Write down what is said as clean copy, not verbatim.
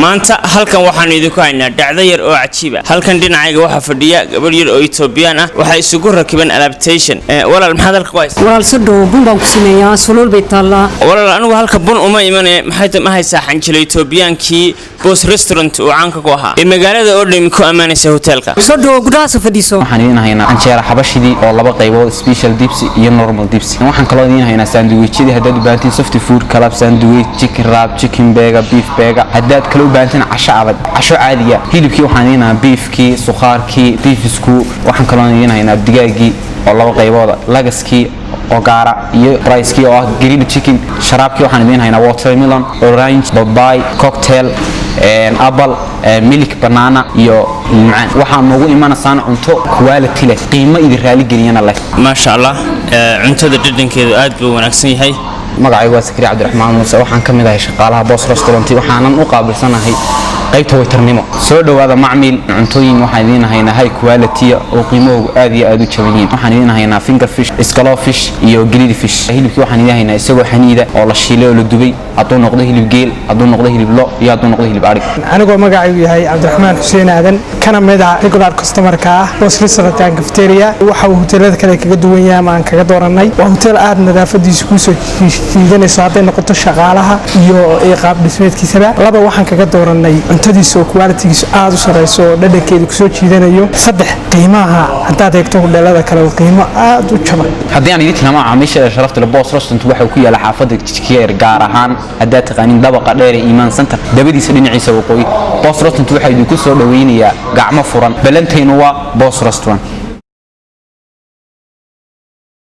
Maanta halkan waxaanu idinku haynaa dhacdo yar oo cajiiba. Halkan dhinacayga waxaa fadhiya gabadh yar oo Etoobiyaan ah. Waxay isugu rakiban adaptation. Walaal, maxaad halka ku haysaa? Walaal, soo dhowo. Bun baan ku sameeyaa, suluul bay taallaa. Walaal, anigu halka bun uma imane. Maxay ma haysaa xanjilo Etoobiyaankii Boos Restaurant uu caanka ku ahaa ee magaalada oo dhami ku ammaanaysa hoteelka? Soo dhowo, gudaha soo fadhiiso. Waxaan idiin haynaa canjeera xabashidii oo laba qaybood, special dibs iyo normal dibs. Waxaan kaloo idiin haynaa sandwichyadii haddaad u baahantiin, soft food, club sandwich, chicken wrap, chicken burger, beef burger. Haddaad kale u baahantiin casho adag, casho caadiya, hilibkii waxaan idiin haynaa, beefkii, suqaarkii, beef stew. Waxaan kaloo idiin haynaa digaagii oo laba qaybooda, lagaskii oo gaara iyo ricekii oo ah grilled chicken. Sharaabkii waxaan idiin haynaa watermelon, orange, babay, cocktail, apple, milk, banana iyo macaan. Waxaa noogu imanaysaan cunto quality leh, qiimo idin raali geliyana leh. Maasha Allah, cuntada dhadhankeedu aad buu wanaagsan yahay. Magacaygu waa Sakri Cabdiraxmaan Muuse. Waxaan ka mid ahay shaqaalaha Boos Restaurant, waxaanan u qaabilsanahay qaybta waiternimo. Soo dhowaada macmiil. Cuntooyin waxaan idiin haynaa high quality oo qiimahoogu aad iyo aad u jaban yihiin. Waxaan idiin haynaa finger fish, scallop fish iyo grilled fish. Hilibkii waxaan idiin haynaa isagoo xaniida oo la shiilay oo la dubay, hadduu noqdo hilib geel, hadduu noqdo hilib lo iyo hadduu noqdo hilib adhig. Anigoo magacaygu yahay Cabdiraxmaan Xuseen Aadan, kana mid ah regular customerka ah Boos Restaurant and Cafeteria, waxa uu hoteelada kale kaga duwan yahay ama aan kaga dooranay waa hotel aad nadaafadiisa kuusoo jiidanayso, hadday noqoto shaqaalaha iyo qaab dhismeedkiisaba. Laba, waxaan kaga dooranay cuntadiisa oo qualitygiisu aad u sareyso oo dhadhankeedu kusoo jiidanayo. Saddex, qiimaha haddaad eegto hodheelada kale waa qiimo aad u jaban. Haddii aan idin tilmaamo, macaamiisha sharafta leh, Boos Restaurant waxa uu ku yaala xaafadda Jigjiga, gaar ahaan haddaad taqaanin dabaqa dheer ee Iimaan Center dabadiisa, dhinaciisa waqooyi. Boos Restaurant waxaa idinku soo dhaweynayaa gacmo furan. Balantaynu waa Boos Restaurant.